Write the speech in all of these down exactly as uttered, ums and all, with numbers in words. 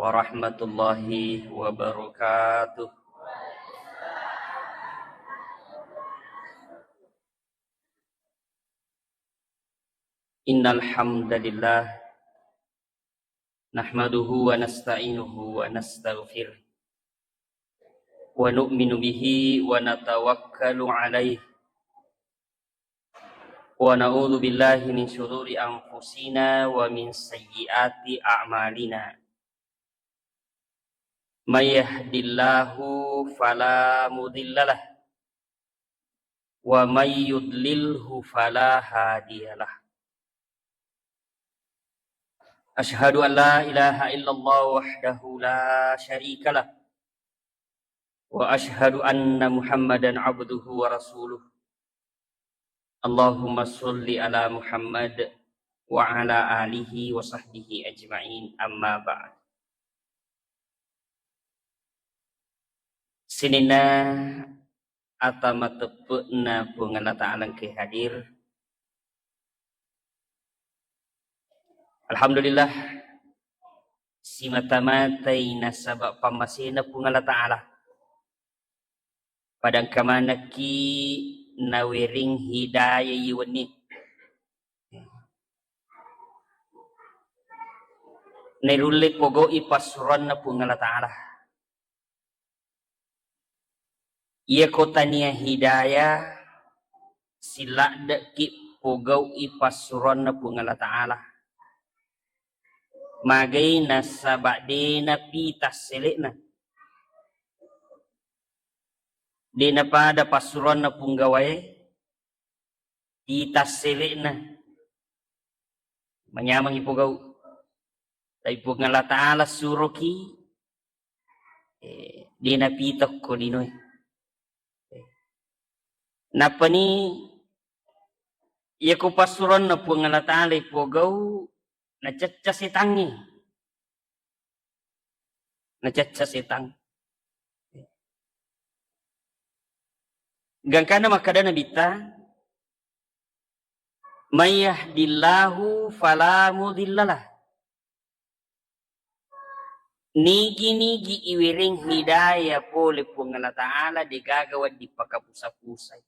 warahmatullahi wabarakatuh. Innal hamdalillah, nahmaduhu wa nasta'inuhu wa nastaghfiruh, wa nu'minu bihi wa natawakkalu alaih, wa na'udzu billahi min syururi anfusina wa min sayyiati a'malina. May yahdillahu fala mudhillalah, wa may yudlilhu fala hadiyalah. Asyhadu an la ilaha illallah wahdahu la syarikalah, wa asyhadu anna Muhammadan abduhu wa rasuluh. Allahumma sholli ala Muhammad wa ala alihi wa sahbihi ajma'in, amma ba'd. Sininna ata mateppe'na Puang Allah Ta'ala engkae hadir. Alhamdulillah, simata-matai nasaba pammasena Puang Allah Ta'ala. Pada engka manekki nawereng hidayah iye wenni. Nairulle pogau'i passuroanna Puang Allah Ta'ala. Iyako tania hidayah, siladde'ki pogau'i passuroanna Puang Allah Ta'ala. Magai nasaba de napi tassele'na. De napada passuroanna punggawae, pi tassele'na. Manyameng ipogau. Tapi Puang Allah Ta'ala suroki, eh, de napitokko linoe. Eh. Nappani, iyako passuroanna Puang Allah Ta'ala ipogau, nacecca setangnge. Nacecca setang. Gangkana makkada Nabitta, "May yahdillahu fala mudhillalah." Nigi-nigi iwereng hidayah pole Puang Allah Ta'ala, degaga wedding pakapusa-pusai.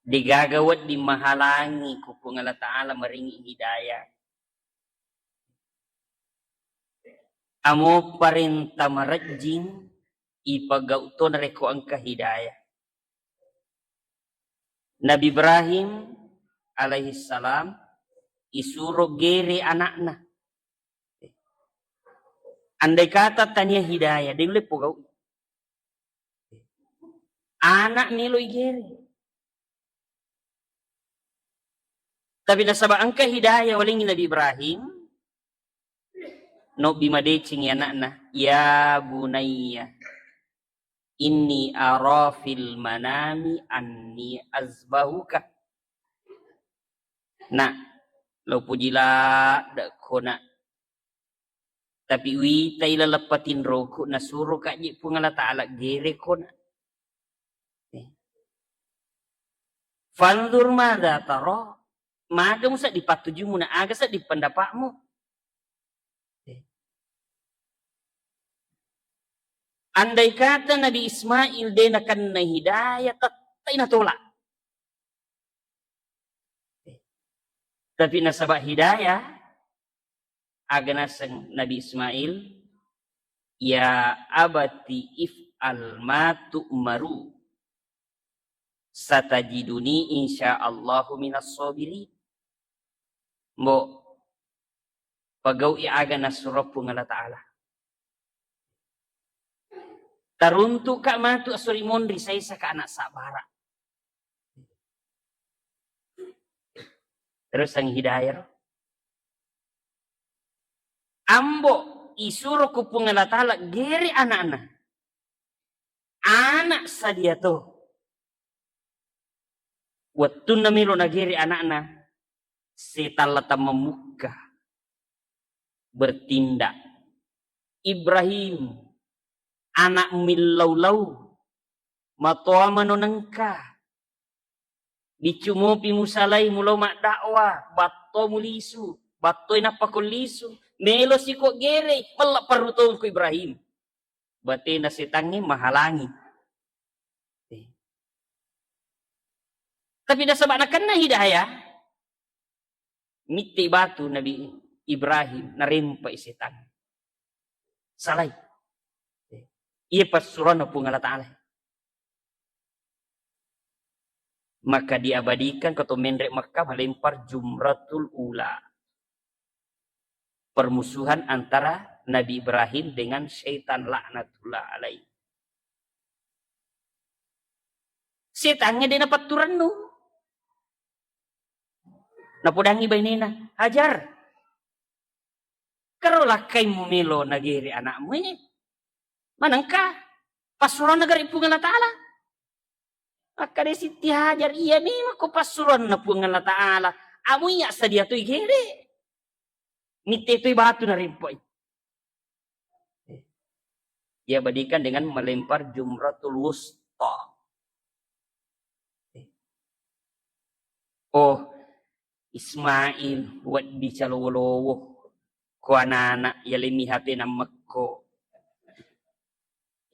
Degaga wedding mahalangi ku Puang Allah Ta'ala maringi hidayah. Amo parenta marejjing ipagau to narekko engka hidayah. Nabi Ibrahim alaihissalam isuro gere anakna. Andai kata tania hidayah, de ulle pogau. Anak melo igere. Tapi nasaba engka hidayah walengngi Nabi Ibrahim, nobbi madecengngi anakna, "Ya bunayya, inni ara fil manami anni azbahuka." Nak, lo puji ladde'ko, Nak. Tapi witai laleng patinroku, nasuro kaji Puang Allah Ta'ala gereko, Nak. Eh. Fanzur madza tara, maga musa dipattujumu, na aga sa dipendapatmu? Eh. Andai kata Nabi Ismail de nakenna hidayah, tettai natolak. Tapi nasaba hidayah, aga naseng Nabi Ismail, "Ya abati if'al ma tu'maru, satajiduni insyaallahu minas sabirin." Mbo, pagau'i aga nasuro Puang Allah Ta'ala. Taruntu'ka matu esso ri monri, saisaka anak sabbara. Terus sang hidayah ro. Ambo isuro ku Puang Allah Ta'ala gere anakna. Anak sadia to. Wettunna melo nagere anakna, setang latang memukka bertindak. Ibrahim, anak millau-lau, matoa manonengka, biccu mopi musalai, mulao maddakwa, batto mulisu, battoi nappa ko lisu, melo siko gerei, mella parru tongko Ibrahim. Batena setangnge mahalangi. Eh. Tapi nasaba nakenna hidayah, mittei batu Nabi Ibrahim, narempai setang. Salai. Eh. Iya passuroanna Puang Allah Ta'ala. Maka diabadikan ko to menre Makkah melempar jumratul ula. Permusuhan antara Nabi Ibrahim dengan syaitan laknatullah alaih. Setangnge de napatturennu. Napodangi bainena, "Hajar, karo lakkaimmu melo nagere anakmu e? Manengka passuroanna gare Puang Allah Ta'ala." Makkeda Sitti Hajar, "Iya memang ko passuroanna Puang Allah Ta'ala. Amu iya sadia toi gere. Mitte toi batu narempoi." Ia bandingkan dengan melempar jumratul wusta. Oh, Ismail, wedding calowo-lowo. Ko anak-anak, yalemmi H P nammekko.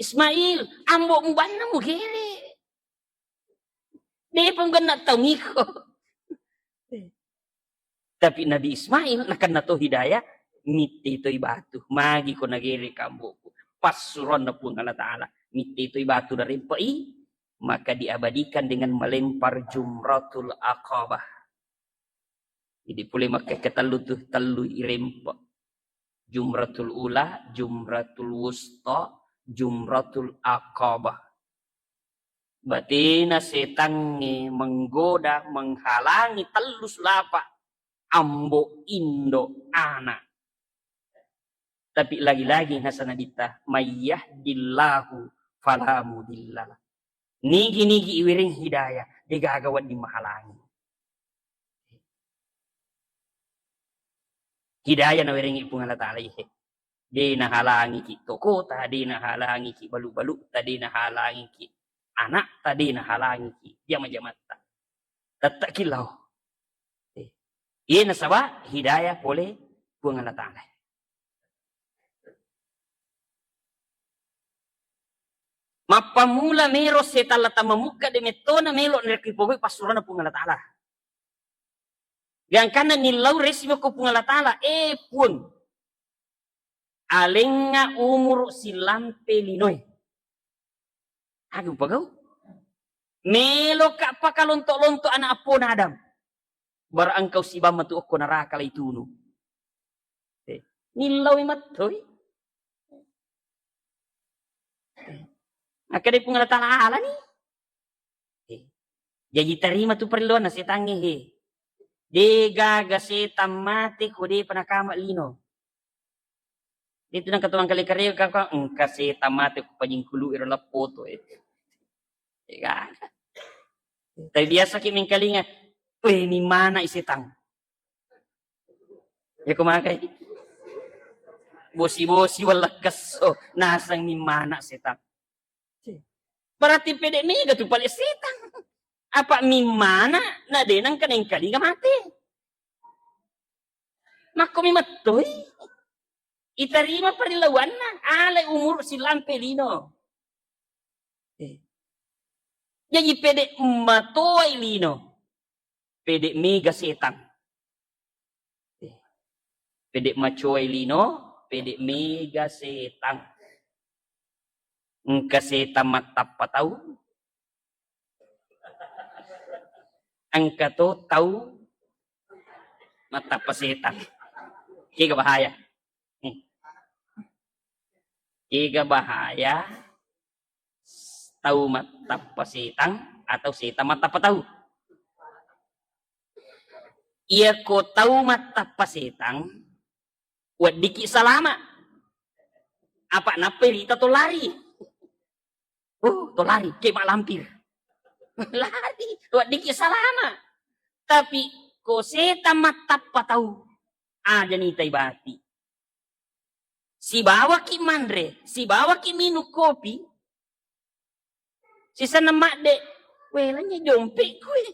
Ismail, ambo mubanna mugere. Depa mugenna taung iko. Tapi Nabi Ismail nakenna to hidayah, mitte toi batu. Magi ko nagere kamboku. Passuroanna Puang Allah Ta'ala. Mitte toi batu narempe'i, maka diabadikan dengan melempar jumratul aqabah. Jadi pole makkekka tellu tu, tellu irempe. Jumratul ula, jumratul wusta, jumratul aqabah. Batena setangnge menggoda, menghalangi tellu sulapa, ambo, indo, anak. Tapi lagi-lagi nasaba Nabitta, "May yahdillahu fala mudhillalah." Nigi-nigi iwereng hidayah, degaga wedding mahalangi. Hidayah nawerengngi Puang Allah Ta'ala ihe. De nahalangiki tokota, de nahalangiki balu-balutta, de nahalangiki anakta, de nahalangiki jama-jamatta. Tetteki lao. Eh. Iye nasaba hidayah pole Puang Allah Ta'ala. Mappamula mero setang lata mamukka de mettona melo narekko ipogau'i passuroanna Puang Allah Ta'ala. Gangkanna nillau resi mekko Puang Allah Ta'ala, eh Puang, alengnga umuru silampe linoe. Aga upagau? Meloka pakalonto-lonto anak appona Adam. Bara engkau sibamma tu okko neraka laitunu. Eh, nillaui mattoi. Eh, akkeda Puang Allah Ta'ala alani. Eh, jaji tarima tu parelluanna setangnge he. De gaga setang mate ko depa nakama lino. Itu nang katuang kali kareo kaka engka setang mate ko pajingkulu ero lappoto e. Tapi biasa ki mengkalinga, "Weh, mimmana i setang." Ya ko makai. Bosi-bosi wallakkesso nasang mimmana setang. Berarti pede mega tu pale setang. Apa mimmana na de nang keneng kalinga mate. Makko mi mattoi. Itarima parillauanna, alai umuru silampe lino. Eh. Jaji pede matoai lino. Pede mega setang. Eh. Pede macoai lino, pede mega setang. Engka setang mattappa tau. Engka to tau mattappa setang. Kega bahaya. Hmm. Kega bahaya tau mattappa setang atau setang mattappa tau. Iya ko tau mattappa setang, weddikki salama. Apa nappai rita to lari. Oh, to lari, ke malampir. Lari, weddikki salama. Tapi ko setang mattappa tau, aja nitai bati. Sibawaki manre, sibawaki minung kopi, sisenna madde, "Welanya jompe kue."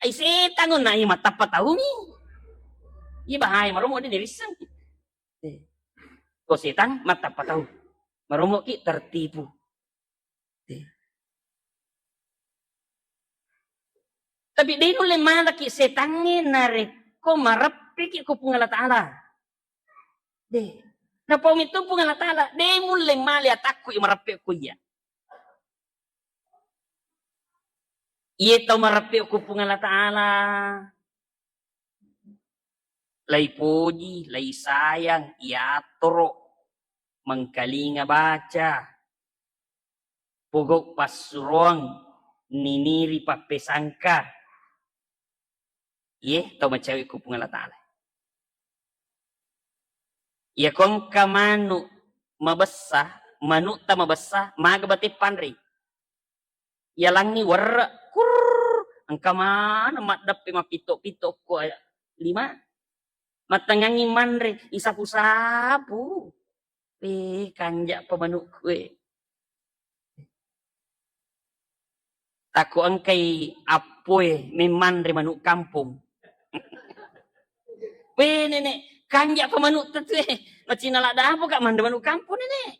Ai setang na iya mattappa taungi. Iya bahaya, maromo de' nirisseng. Eh. Ko setang mattappa tau. Maromoki tertipu. Eh. Tapi de' nulle malaki setangnge narekko mareppeki ko Puang Allah Ta'ala. De'. Napau mitu Puang Allah Ta'ala, de' mulle male atakku i mareppe ko iya. Iye tau mareppe ko Puang Allah Ta'ala, laipoji, laisayang, iatoro, mengkalinga baca, pogau passuroang, niniri pappesangka. Iye tau macawe ko Puang Allah Ta'ala. Iya ko engka manu mabessa, manutta mabessa, maga bate panrei. Yalangngi werre', kurr, engka maneng maddeppe mappitto-pitto ko lima. Mattengngangngi manre, isapu-sapu. Eh, kanja'pa manukku, eh. Takko engkai appoe memmanre manuk kampung. Weh, Nenek, kanja'pa manuk tetu, eh. Macina ladda apa, Kak, manre manuk kampung, Nenek?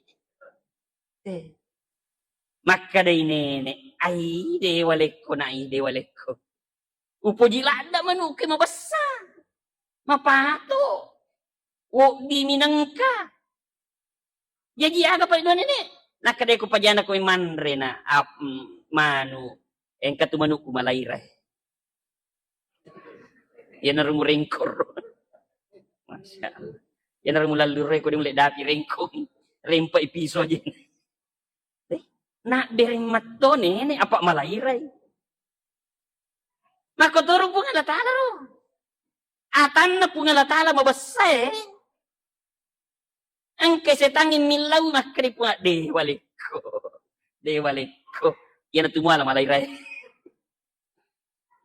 Eh. Makkedai nenek, "Ai, de' walekko, Nak, ai, de' walekko. Upoji ladda manukku mabessa, mapato, wobbi minengka. Jaji aga paddua, Nenek?" Nakkedai ko pajana ko manre na ap-, mm, manu, engka tu manukku malaira. Iyanaro murengkor. Masya Allah. Iyanaro mulalluroi ko de' mulle dapi rengkong. Rempai piso aja. Eh, nak bereng matto nenek apa malairai. Makkotoro Puang Allah Ta'ala ro. Atanna Puang Allah Ta'ala mabessae. Engka setangnge millau makkeda Puang, "De' walekko. De' walekko." Iyanatu muala malairai.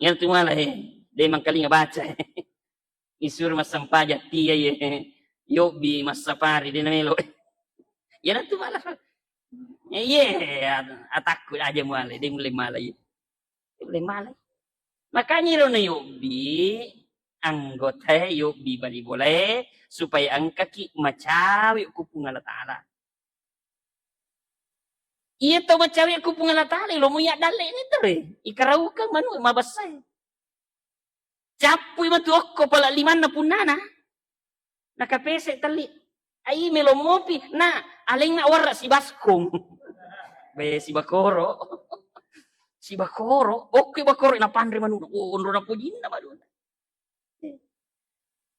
Iyanatu muala, eh, de' mangkalinga baca, eh. Isuro massempajang tia, eh. Yobbi massapari de' namelo. Iyanatu muala. Eh, iye, atakku aja muala, de' mulle mala, iye. Boleh malai. Makanya ro na yobbi, anggota yobbi bali bolae, supaya engkaki macawe ku Puang Allah Ta'ala. Iya tau macawe ku Puang Allah Ta'ala, lo muya dalle ni tere, ikaraukang manu mabessai. Cappui matu okko pala limanna punnana. Nakapese telli. Ai melo mopi, na alenna warra sibaskong. Be, sibakoro. Sibakoro, okke bakoro napanre manuna. Oh, onro napojinna manuna.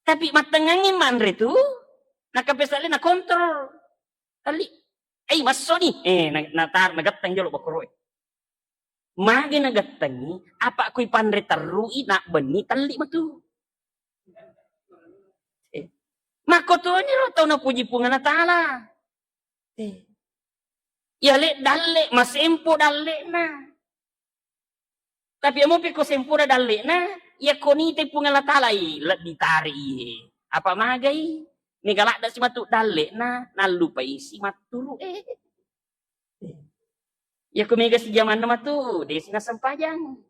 Tapi mattengngangi manre tu, nakapese le nakontrol. Telli. Ai massoni. Eh, na-, natar-, nagetteng jolo bakoroe. Magi nagettengi, apa kui panre terrui, nabbenni telli matu. Eh. Makkotoni ro tau napuji Puang Allah Ta'ala. Eh. Iya le dalle, masempo dallena. Tapi amo pekko sempona dallena, iya ko nite Puang Allah Ta'ala, i, lebbi tare iye. Apa magai? Mega ladda si matu dallena, nallupai si matturu, eh. Iya ko mega si jamanna matu, de' si nasempajang.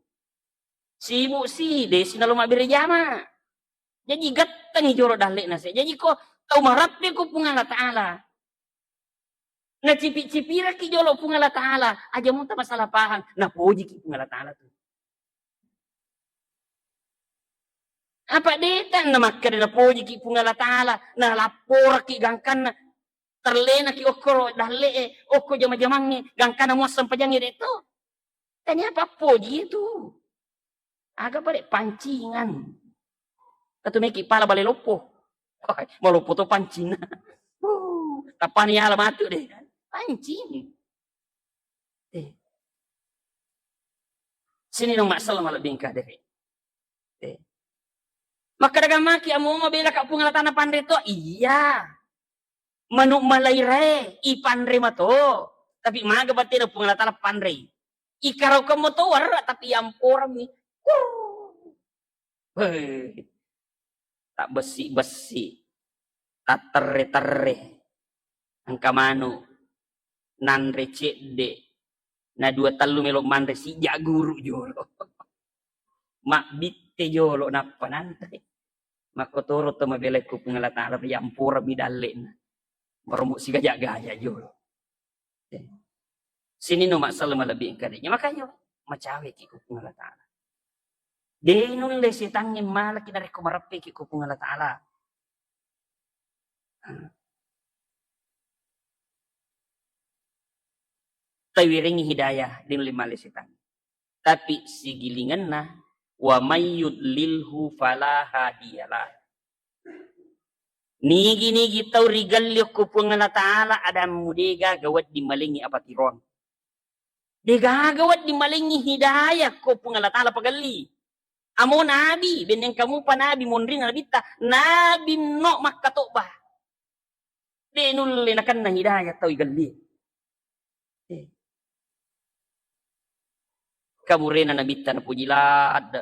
Sibuk si, de' si nalo mabbere jama. Jaji gettengi jolo dallena se. Jaji ko tau marappe ko Puang Allah Ta'ala. Nacipi-cipiraki jolo Puang Allah Ta'ala. Aja muta masalah paham. Napojiki Puang Allah Ta'ala tu. Apa deta namakkeda napojiki Puang Allah Ta'ala, nalapporaki gangkanna, terlenaki okko dalle e, okko jama-jamangnge, gangkana muasseng pajangnge de to. Tania pappoji tu. Aga pale pancingan. Katu meki pala bale loppo. Wah, maloppo to pancing. Uh, tapani ala matu de. Pancing. Eh. Sini dong masalah malah bingka deh. Eh. Makkadagang maki amo mabela ka Puang Allah Ta'ala panre to. Iya. Manu malairae ipanre mato. Tapi maga batena Puang Allah Ta'ala panrei. Ikarau kemo to warra tapi yamporami. Kur. Hei. Tabbessi-bessi, tatterre-terre, engka manu nanre cedde, na dua tellu melo manre sija guru jolo. Mabbitte jolo nappa nanre. Makkotoro to mabelai ko Puang Allah Ta'ala, riampurami dalle'na. Marombo sigaja-gaja jolo. Eh. Sininna masalah malebbi engka de. Makanya macaweki ko Puang Allah Ta'ala. De nulle setangnge malaki narekko mareppeki ko Puang Allah Ta'ala. Tawirengi hidayah, de nulle male setang. Tapi sigilingenna, "Wa may yudlilhu fala hadiyalah." Nigi-nigi tau rigelli okko Puang Allah Ta'ala, adammu degaga wedding malengngi apatiroang. Degaga wedding malengngi hidayah ko Puang Allah Ta'ala pagelli. Amo nabi, benneng kamupa nabi, monrina nabitta, nabi no makkatobba. De nulle nakenna hidayah tau igelli. Eh. Kamurena nabitta napuji ladde.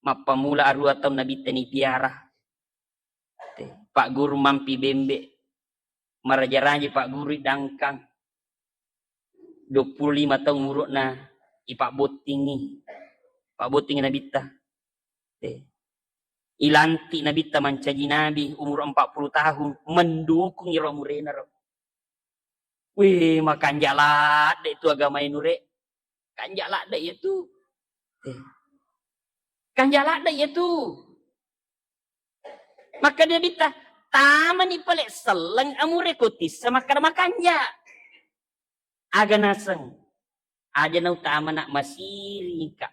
Mappamula arua taung nabitta nipiara. Te, Pak Guru mampi bembe. Maraja-raja Pak Guru dangkang. Duappulo lima taung umuru'na ipabbottingi. Pabbottingi nabitta. Te. Ilanti nabitta mancaji nabi umur empat puluh tahun, mendukung iro amurena ro. Wih, makanja ladde tu agama e nure. Kanja ladde iya tu. Eh. Kanja ladde iya tu. Makkeda nabitta, tamani pale selleng amure ko tissa makkeda makanja. Aga naseng? Aja nautamana masiri ka.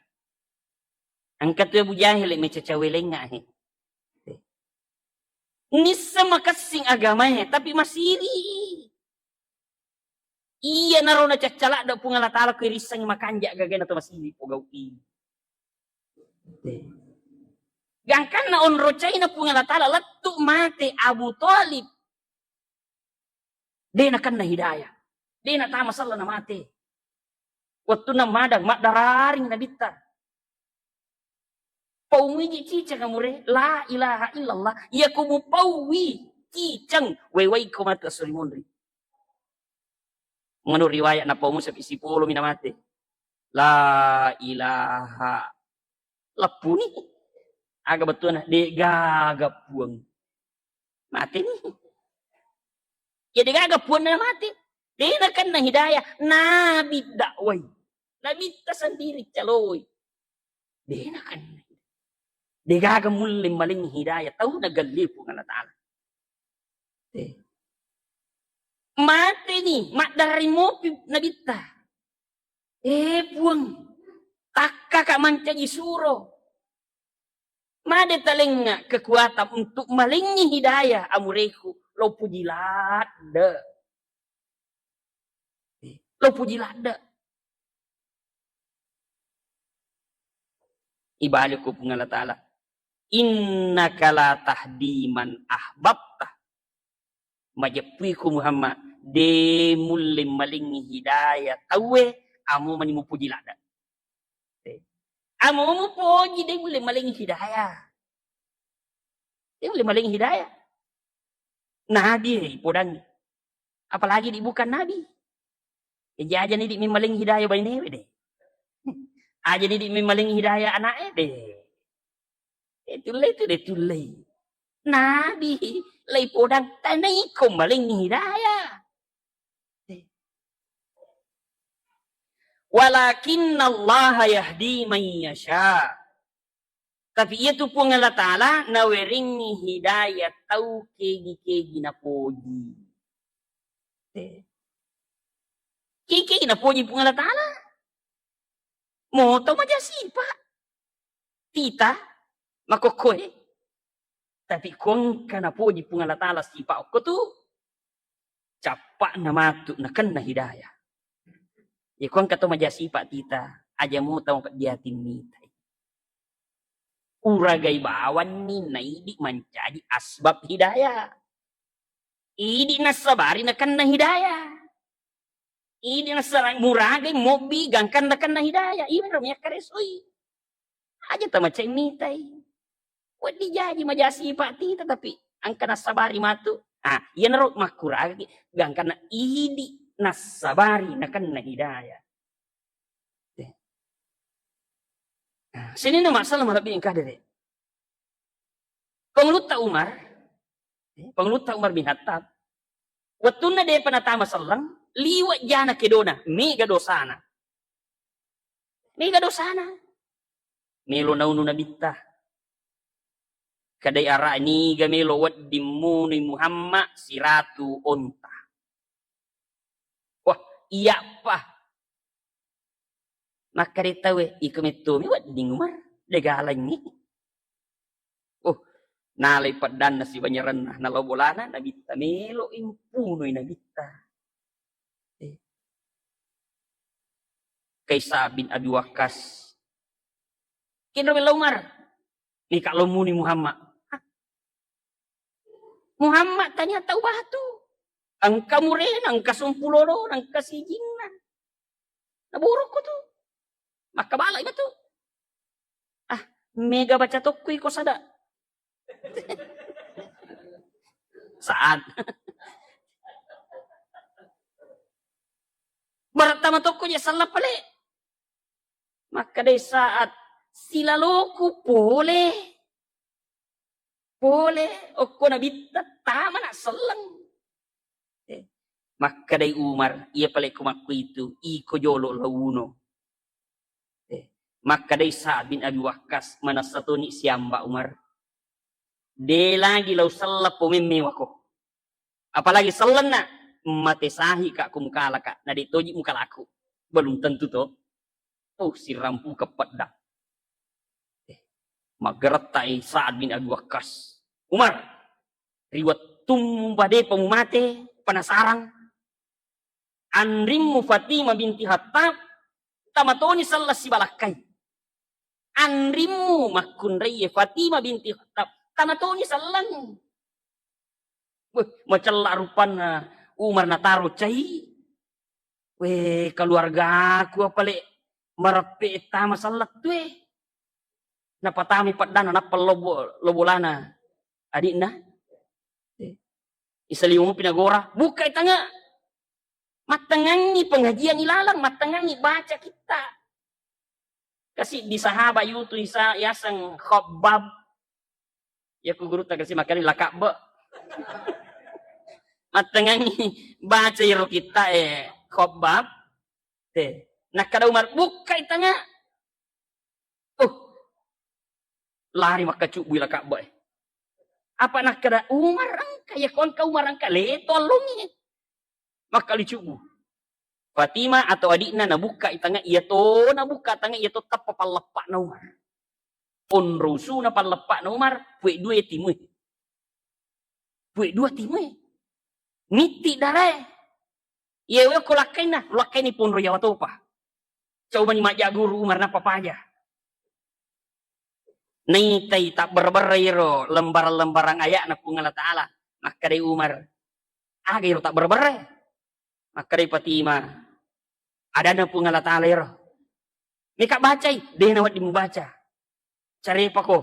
Engka tu Abu Jahil mecaca welengnga he. Nisseng makessing agamae, tapi masiri. Iyanaro nacacca ladde Puang Allah Ta'ala ko irissengngi makanja gagae na to masiri pogau'i. Gangkanna onrocaina Puang Allah Ta'ala lettu mate Abu Thalib. De nakenna hidayah. De natama selleng namate. Wettunna madang, maddararing nabitta. Paumuiji ciceng amure, la ilaha illallah. Iya ko mupaui ciceng, wewai ko matu esso rimonri. Menurut riwayat, napaumu sepi sipolo mi namate. La ilaha. Leppuni. Aga bettuanna? De gaga Puang. Mateni. Ya de gaga Puanna mate. De nakenna hidayah. Nabi dakwai. Nabitta sendiri caloi. De nakenna. De gaga mulle malengngi hidayah. Tau nagelli Puang Allah Ta'ala. Eh. Mateni, maddarari mopi nabitta. Eh, Puang, takkaka mancaji suro. Made talengnga kekuatan untuk malengngi hidayah amureku, lo puji ladde. Eh, lo puji ladde. Ibali ku Puang Allah Ta'ala, "Innaka la tahdi man ahbabta." Majeppuiku Muhammad, de mulle malengngi hidayah tauwe, amo mani mupuji ladde. Eh. Amo mupoji de mulle malengngi hidayah. De mulle malengngi hidayah. Nabi e ipodangngi. Apalagi di bukan nabi. Ejaja ni di memmalengngi hidayah bainewe de. Aja ni di memmalengngi hidayah anake de. Eh, tullei tu de tullei. Nabi, lei podang tanaiko malengngi hidayah. Eh. Walakinnallaha yahdi man yasha. Tapi iya tu Puang Allah Ta'ala nawerengngi hidayah tau kegi-kegi napoji. Eh. Kegi-kegi napoji Puang Allah Ta'ala. Moto maja sipa. Tita, makokkoe. Tapi ko engka napoji Puang Allah Ta'ala sipa okko tu, cappa'na matu nakenna hidayah. Ya ko engka to maja sipa tita, aja muta mapeddi ati mitai. Uragai bawanni naidi mancaji asbab hidayah. Idi nassabari nakenna hidayah. Idi nassabari muragai mobbi gangkanna nakenna hidayah. Iyaro miakkaresoi. Aja tamacai mitai. Wedding jaji maja sipa tita tapi engka nassabari matu. Ah, iyanaro makkuragaki gangkanna idi nassabari nakenna hidayah. Eh. Ah, sininna masalah malebbi engka de. Pangulutta Umar, eh, Pangulutta Umar bin Khattab, wettunna de'pa natama selleng, liwe' jana kedona, mega dosana. Mega dosana. Melo naunu Nabitta. Kadai ara niga melo wedding munui Muhammad siratu onta. Wah, iya'pa. Makkeda tauwe, iko mettomi wedding Umar, de' galangngi. Oh, nalai peddanna sibanyarenna, nalao bolana, Nabitta melo impunui Nabitta. Eh. Kaisa bin Abi Waqqas. Kenro bella Umar. Nika lo muni Muhammad. Hah? Muhammad tania tau batu. Engka murena, engka sumpulona, engka sijinna. Naburukku tu. Makkabala' matu. Ah, mega baca tokko iko sada. Saat. Baratta matokko je sella pale. Makkadai saat silaloku pole. Pole okko Nabitta tamana selleng. Eh, makkadai Umar, iya pale ko makkuitu, iko jolo launo. Eh, makkadai Sa'ad bin Abi Waqqas, manessa toni siamba Umar. De' lagi lau selleng pomemmewako. Apalagi sellenna, mate sahi ka ko mukalaka, na de' toji mukalaku. Belum tentu to. Oh, sirampuke pedda. Eh, maggeretta i Sa'ad bin Abi Waqqas. Umar, ri wettummu pa de'pa mumate, penasaran. Anrimmu Fatimah binti Khattab, tama toni selleng sibalakkai. Anrimmu makkunraie Fatimah binti Khattab, tama toni selleng. Weh, macella rupanna Umar nataro cai. Weh, keluargaku apale mareppe tama selleng tue. Napatamai peddana, nappa lobo-, lobolana adikna. Eh, isaliweng pinagora, bukkai tange. Mattengngangi pengajian ilalang, mattengngangi baca kitta. Kasi di sahabat yutu isa yaseng Khabbab. Yaku gurutta kasi makkani lakabbe. Mattengngangi baca iro kitta e Khabbab. Te. Nakkada Umar, bukkai tange. Oh, lari makkacubbui lakabbe. Apa nakkada Umar engka, ya ko engka Umar engka, leto allongi. Makkalicubbu. Fatimah atau adikna nabukka i tange, iya to nabukka tange, iya to tappa palleppa'na Umar. Onro usuna palleppa'na Umar, pue dua timue. Pue dua timue. Mitti darae. Iye, wekko lakkainna, lakkaini ponro yawa topa. Cobani majja guru Umar nappa paja. Naitai tabberre-berre iro lembarang-lembarang aya'na Puang Allah Ta'ala. Makkedai Umar, aga iro tabberre-berre? Makkedai Fatimah, adanna Puang Allah Ta'ala iro. Meka bacai, de nawedding mubaca. Carepako.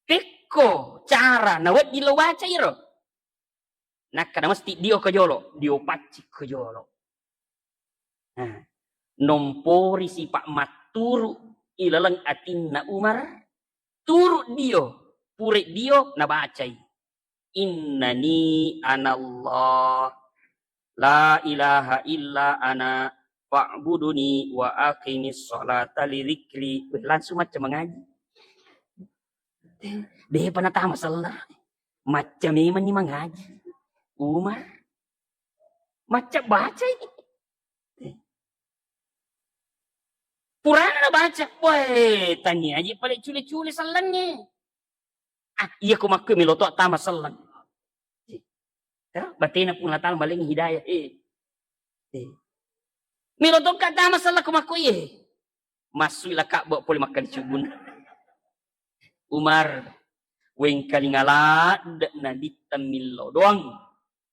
Pekko cara nawedding lo baca iro. Nakkada mesti dio ko jolo, dio pacci ko jolo. Nah, nompori sipa matturu ilaleng atinna Umar, turu dio, pure dio nabacai. Innani anallah, la ilaha illa ana, fa'buduni wa aqimis sholata li dzikri. Weh, langsung macca mangaji. Depa natama selleng. Macca memanni mangaji. Umar. Macca bacai. Purana nabaca, weh, tania aja pale cule-cule sellengnge. Ah, iya ko makkue melo to tama selleng. Eh, batena Puang Allah Ta'ala malengi hidayah, eh. Eh. Melo to ka tama selleng ko makkue, eh. Massui lakabbe pole makkali cubun. Umar, wengkalinga ladde na dittemmillo doang.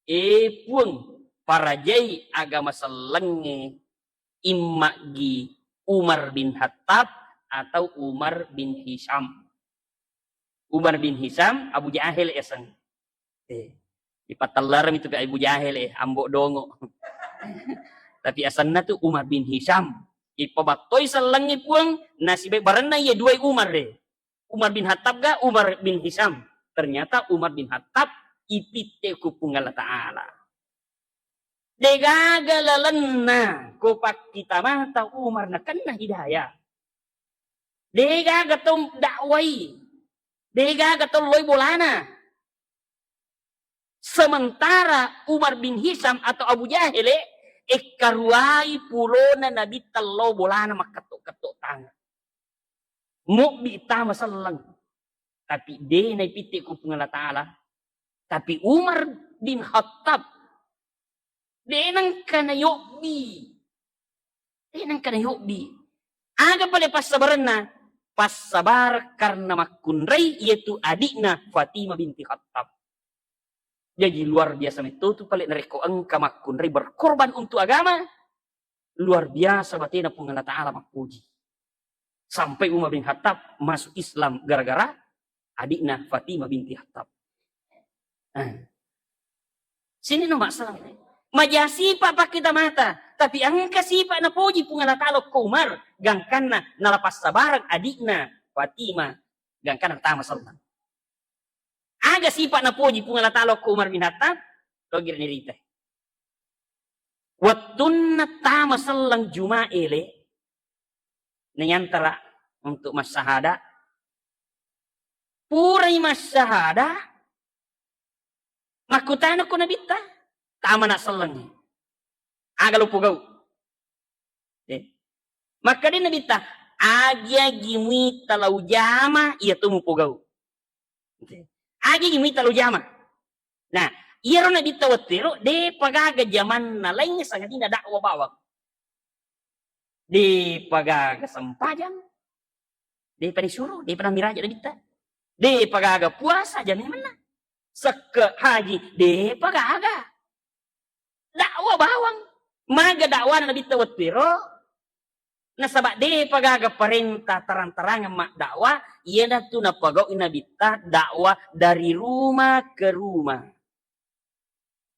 Eh, Puang, parajai agama sellengnge imma'gi Umar bin Khattab atau Umar bin Hisham. Umar bin Hisham, Abu Jahil eseng. Eh, ipatellareng itu Abu Jahil, eh, Ambo Dongo. Tapi asenna tu Umar bin Hisham. Ipabattoi sellengnge Puang, nasibai barenna iya duai Umar, eh. Umar bin Khattab ga Umar bin Hisam? Ternyata Umar bin Khattab ipitte ku Puang Allah Ta'ala. Degaga lalenna ko pakkitamata Umar nakenna hidayah. Degaga to dakwai. Degaga to loi bolana. Sementara Umar bin Hisam atau Abu Jahil e, ekkaruai pulona Nabitta lao bolana makketto-ketto tangan. Mobbi tama selleng. Tapi de naipitte ku Puang Allah Ta'ala. Tapi Umar bin Khattab de nengka nayobbi. De nengka nayobbi. Aga pale passabarenna? Passabareng karena makkunrai, yaitu adikna Fatimah binti Khattab. Jadi luar biasa metto tu pale narekko engka makkunrai berkorban untuk agama, luar biasa batena Puang Allah Ta'ala mappuji. Sampai Umar bin Khattab masuk Islam gara-gara adikna Fatimah binti Khattab. Eh. Sini no masalah. Maja sipa pakkitamata, tapi engka sipa napoji Puang Allah Ta'ala ko Umar, gangkanna nalapassabareng adikna Fatimah, gangkanna tama selleng. Aga sipa napoji Puang Allah Ta'ala ko Umar bin Khattab? Logi nirita. Wettunna tama selleng Juma ele, nayantara untuk massahada, purai massahada, makkutana ko Nabitta, tama na selleng. Aga lo pogau? Eh. Makkeda Nabitta, agi-agi muita lau jama, iya to mupogau. Agi-agi muita lau jama. Nah, iyaro Nabitta wettuero, depa gaga jamanna laing sangadinna dakwah bawang. Depa gaga sempajang, depa disuruh, depa namiraja Nabitta. Depa gaga puasa, jami menna. Sekke haji, depa gaga. Dakwah bawang. Maga dakwah Nabitta wettuero? Nasaba depa gaga parenta tarang-tarangeng maddakwah, iyanatu napagaui Nabitta dakwah dari rumah ke rumah.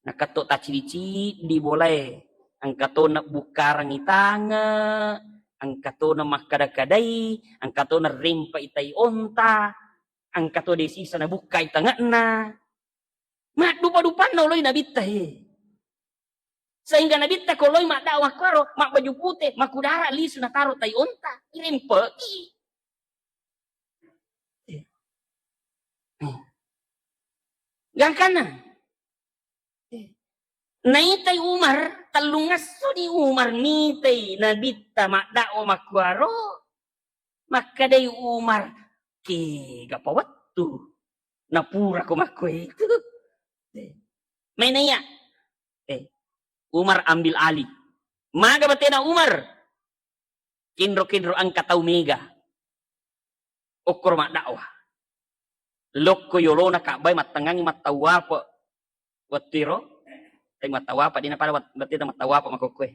Nakatto taccidi-cidi bolae, engka tona bukkarangi tange, engka tona makkada-kadai, engka tona rempai tai onta, engka to desisa nabukkai tange'na. Maddupa-dupanna oloi Nabitta he. Sehingga Nabitta ko loi maddakwah kuaro, mabbaju pute, makudara lisu nataro tai onta, irempeki. Gangkanna. Naitai Umar, tellungesso ni Umar nitai Nabitta maddakwah makkuaro, makkedai Umar, kega pawettu napura ko makkuetu. Mainaiya, eh, Umar ambil alih. Maga batena Umar? Kinro-kinro engka tau mega okkoro maddakwah. Lokko yolona Ka'bae mattengngangi mattawwape wettuero. Te mattawwape, dina pada wat-, wetteta mattawwape makokkoe.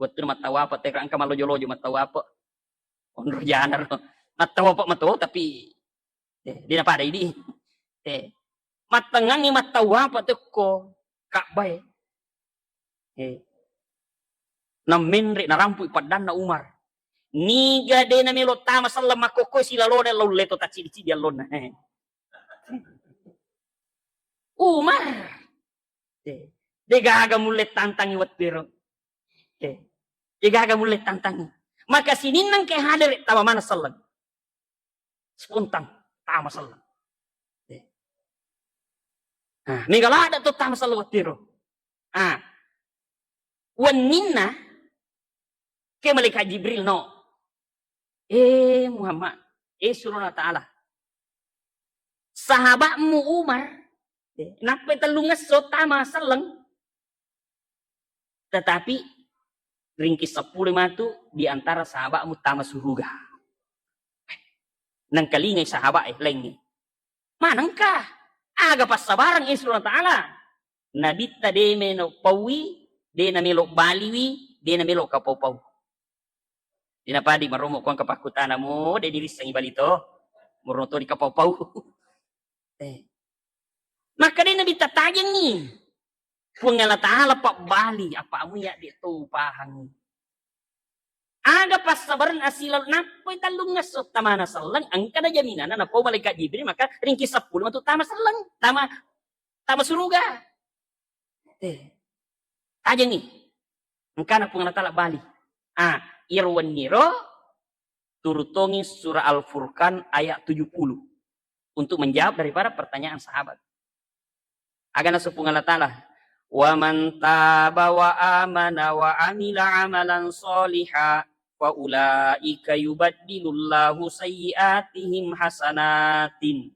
Wettuna mattawwape, teka engka mallojo-lojo mattawwape. Onro janaro. Mattawwape mato, tapi, eh, dina pada idi. Eh, mattengngangi mattawwape tekko Ka'bae. Eh. Nammenre narampui paddanna Umar. Niga de namelo tama selleng makkokkoe silalona lao leto taccidi-cidi allonna. Eh. Umar. Eh. Degaga mulle tantangi wettuero. Eh. Degaga mulle tantangi. Maka sininna engka hadere tama maneng selleng. Spontan tama selleng. Eh. Ah, mega ladde to tama selleng wettuero. Ah. Wenninna ke malaikat Jibril no. Eh, Muhammad, eh, surona Ta'ala. Sahabatmu Umar, eh, nappai tellungesso tama selleng. Tetapi ringki seppulo matu di antara sahabatmu tama suruga. Nengkalingai sahabat e laingnge. Manengka? Aga passabareng Isra Ta'ala? Nabitta de melo paui, de namelo baliwi, de namelo kapau-pau. Dina padi maromo kuang kapakkutana mo, de dirissengi bali to. Murno to di kapau-pau. Eh. Maka de Nabitta tajengi. Puang Allah Ta'ala pabbali, apa mu ya de to pahangi. Aga passabarenna silalu nappoi tellungngesso tamana selleng, engkana jaminanna napau malaikat Jibril, maka ringki seppulo matu tama selleng, tama, tama suruga. Eh. Tajengi. Engkana Puang Allah Ta'ala bali. Ah, iyaro wenniro turun tongi surah Al-Furqan ayat tujuh puluh untuk menjawab daripada pertanyaan sahabat. Aga nasu Puang Allah Ta'ala, "Wa man taba wa amana wa amila amalan shaliha fa ulaika yubaddilullahu sayyi'atihim hasanatin."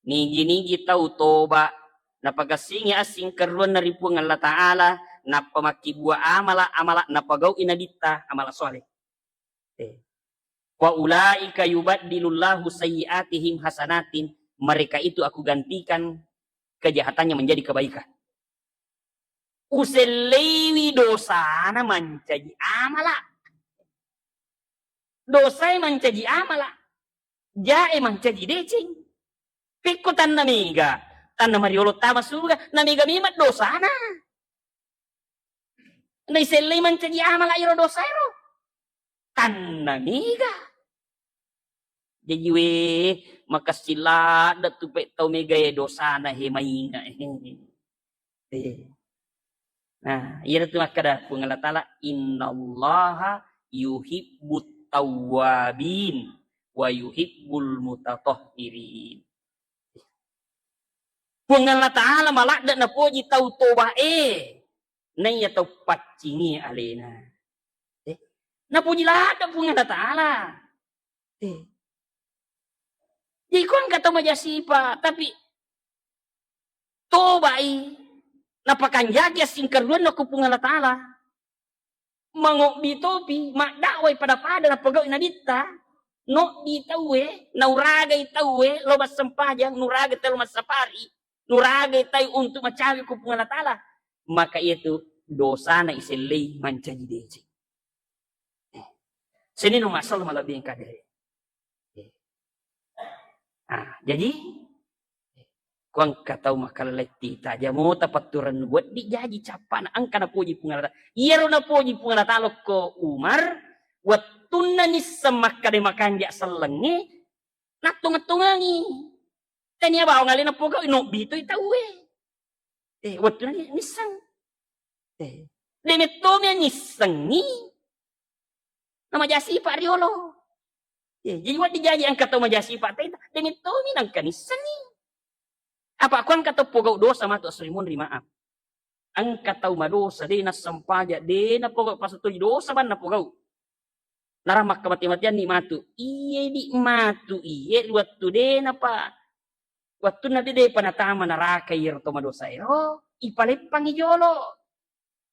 Nigi-nigi tau toba, napagassingi assingkerruanna ri Puang Allah Ta'ala, nappa makkibua amala, amala napagau'i nabitta, amala soleh. Eh. "Wa ulaika yubaddilullahu sayyi'atihim hasanatin." Mereka itu aku gantikan kejahatannya menjadi kebaikan. Uselleiwi dosana mancaji amala. Dosae mancaji amala. Jae mancaji deceng. Pekko tanna mega, tanna mariolo tama suruga, na mega memang dosana. Naisellei mancaji amala iro dosaero. Tanna mega. Jaji we, makessing ladde tu pe tau mega e dosana he mainga he. Eh. Nah, iyaro tu makkada Puang Allah Ta'ala, "Innallaha yuhibbut tawwabin wa yuhibbul mutatahhirin." Puang Allah Ta'ala maladde napoji tau toba e, naiya tau paccingi alena. Eh, napoji ladde Puang Allah Ta'ala. Eh. Jadi ko engka tau maja sipa, tapi tobai, napakanjaki assingkerruanna ku Puang Allah Ta'ala. Mangobbi topi, maddakwai pada-pada napogau'i nabitta, nobbi tauwe, nauragai tauwe, lo massempajang, nuragai tau massapari, nuragai tau untuk macawe ku Puang Allah Ta'ala, maka iyatu dosana isellei mancaji deceng. Eh. Senino masalah malebbi engka dere. Eh. Ah, jadi, ko engka tau makaletti tajamota patturennu, wedding jaji cappana, engka napoji Puang Allah Ta'ala. Iyaro napoji Puang Allah Ta'ala ko Umar, wettunna nisseng makkeda makanja sellengnge, nattongeng-tongengi. Tania bawang alena pogau, nobbi toi tauwe. Eh, wettunna ni-, nisseng. Eh, de mettomi nissengi. Na maja sipa riolo. Eh, jadi wedding jaji engka tau maja sipa teta, de mettomi nangka nissengi. Apa ko engka tau pogau dosa matu asri munri maaf. Engka tau madosa, de nassempajang, de napogau, pasutuli dosa banna pogau. Nara makkamate-mateanni matu. Iye di matu, iye wettu de napa, wettunna de, depa natama naraka iyaro to madosa ero, ipaleppangi jolo.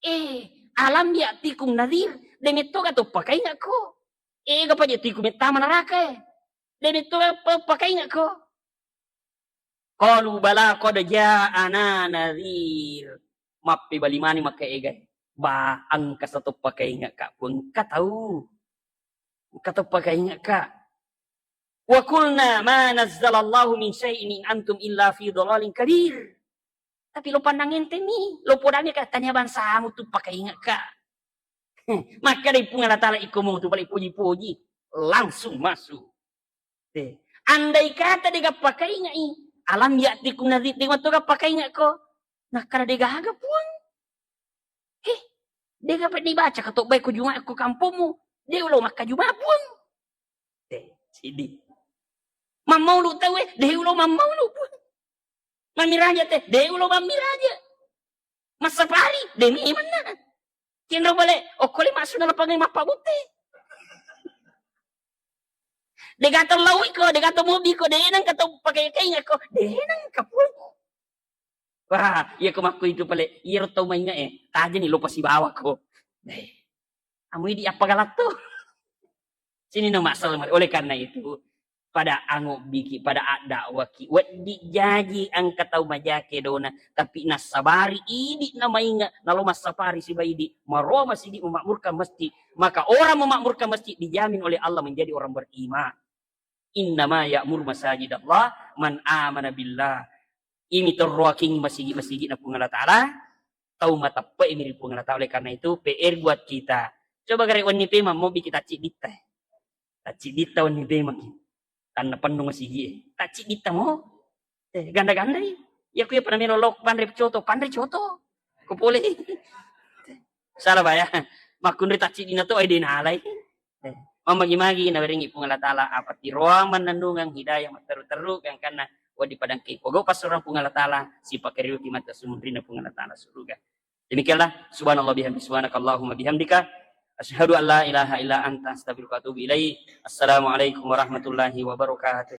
Eh, alam ya'tikum nadhir, de mettoga to pakaingakko. Ega paja tiku mettama naraka e. De mettoga pa-, pakaingakko. Qalu bala qad ja'ana nadhir. Mappebali mani makkaegae. Ba, engka sato pakaingakka, Puang, engka tau. Engka to pakaingakka. Wa qulna ma nazzalallahu min syai'in in antum illa fi dhalalin kabir. Tapi lo pannang entemi, lo podami ka tania bangsamu tu pakaingakka. Makkeda Puang Allah Ta'ala iko mutu pale poji-poji, langsung masuk. Eh, andai kata dega pakaingai, alam ya'tikum nadhir, de mattoga pakaingakko, nakkada degaga Puang. Heh, dega pa dibaca katobbae ko Jumat ko kampommu, de ulo makka Jumat Puang. Eh, sidi. Mammaulu tauwe, de ulo mammaulu Puang. Mammiraja te, de ulo mammiraja. Massapari, de memanna. Kenro bale, okkole maksudna lapangai mappabutte. Degato laui ko, degato mobi ko, denang ka tau pakai kainga ko, denang ka Puang. Wah, iya ko makko itu pale, iya ro tau mainga e, tajani lo pasibawa ko. Eh, amu idi apa galatto? Sini no masalah. Oleh karena itu, pada angobbiki, pada addakwaki, weddi jaji engka tau maja kedona, tapi nassabari idi na mainga, nalo massapari siba idi, maroa masigi memakmurkan masjid. Maka orang memakmurkan masjid dijamin oleh Allah menjadi orang beriman. Innama ya'mur masajidallah man amana billah. Imi terroaking masigi-masigi na Puang Allah Ta'ala, tau mateppe'mi ri Puang Allah Ta'ala. Oleh karena itu, P R buat kita. Coba gare wenni pemeng mo biki tacciditta. Tacciditta wenni pemeng. Tanna pennung sigie. Tacciditta mo. Eh, ganda-gandai. Ya kuya pada melo lok panre coto, panre coto. Ko pole. Salah baya. Makkunri taccidina to ai denalai. Eh, mamagi-magi nawerengi Puang Allah Taala apa tiroang mannennungeng hidayah matteru-teru gangkanna wadi padangke. Pogo passurang Puang Allah Taala sipakariuki mata sumunrina Puang Allah Taala suruga. Demikianlah, subhanallah bihamdi, subhanakallahumma bihamdika, asyhadu an la ilaha illa anta, astaghfiruka wa atubu ilaik. Assalamualaikum warahmatullahi wabarakatuh.